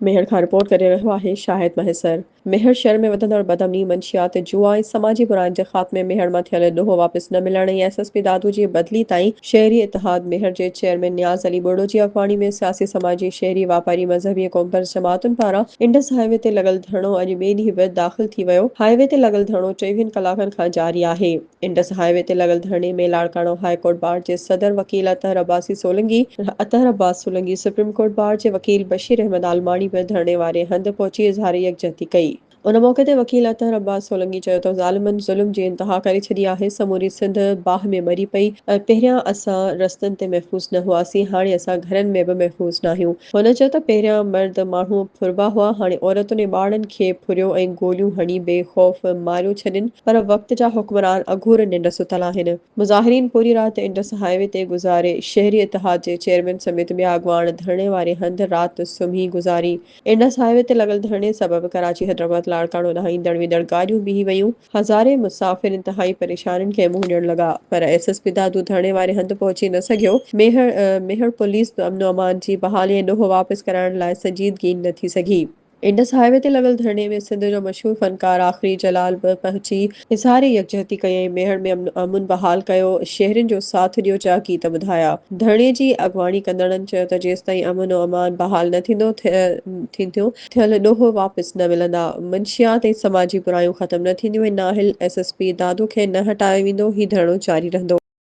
ميهڙ کان رپورٽ ڪري رهيو آهي شاهد مهيسر. ميهڙ شهر ۾ وڌندڙ بدامني، منشيات، جوا ۽ سماجي براين جي خاتمي، ميهڙ مان ٿيل ڏوهه واپس نه ملڻ ۽ ايس ايس پي دادو جي بدلي تائين شهري اتحاد ميهڙ جي چيئرمين نياز علي ٻرڙو جي اڳواڻي ۾ سياسي، سماجي، شهري، واپاري، مذهبي ۽ قومپرست جماعتن پاران انڊس هاء وي تي لڳل ڌرڻو اڄ ٻئي ڏينهن به داخل ٿي ويو. هاء وي تي لڳل ڌرڻو چويهن ڪلاڪن کان جاري آهي. انڊس هاء وي تي لڳل ڌرڻي ۾ لاڙڪاڻو هاء ڪورٽ بار جي صدر وڪيل Athar Abbasi Solangi, Athar Abbas Solangi, supreme court bar جي وڪيل بشير احمد عالماڻي به ڌرڻي واري هنڌ پهچي اظهار يڪجهتي ڪئي. ان موقعي تي وڪيل اطهر عباس سولنگي چيو ته ظالمن ظلم جي انتها ڪري ڇڏي آهي، سموري سنڌ باهه ۾ ٻري پئي، پهريان اسان رستن تي محفوظ نه هئاسين، هاڻي اسان گهرن ۾ به محفوظ ناهيون. هن چيو ته پهريان مرد ماڻهو ڦربا هئا، هاڻي عورتن ۽ ٻارڙن کي ڦريو ۽ گوليون هڻي بي خوف ماريو ڇڏين، پر وقت جا حڪمران اگهور ننڊ ستل آهن. مظاهرين پوري رات انڊس هاء وي تي گذاري، شهري اتحاد جي چيئرمين سميت ٻيا اڳواڻ ڌرڻي واري هنڌ رات سمهي گذاري. انڊس هاء وي تي لڳل ڌرڻي سبب ڪراچي حيدرآباد لاڙڪاڻو ڏانهن ايندڙ ويندڙ گاڏيون بيهي ويون، هزارين مسافر انتهائي پريشانين کي منهن ڏيڻ لڳا، پر ايس ايس پي دادو ڌرڻي واري هنڌ پهچي نه سگهيو، ميهڙ ميهڙ پوليس به امن و امان جي بحالي ۽ ڏوهه واپس ڪرائڻ لاء سنجيدگي نه ٿي سگهي. انڊس هاء وي تي لڳل ڌرڻي ۾ سنڌ جو مشهور فنڪار آخري جلال به پهچي اظهار يڪجهتي ڪئي ۽ ميهڙ ۾ امن امن بحال ڪيو، شهرين جو ساٿ ڏيو جا گيت ٻڌايا. ڌرڻي جي اڳواڻي ڪندڙن چيو ته جيستائين امن و امان بحال نه ٿيندو ٿيندو ٿيل ڏوهه واپس نه ملندا، منشيات ۽ سماجي برايون ختم نه ٿينديون ۽ نااهل ايس ايس پي دادو کي نه هٽايو ويندو، هي ڌرڻو جاري رهندو.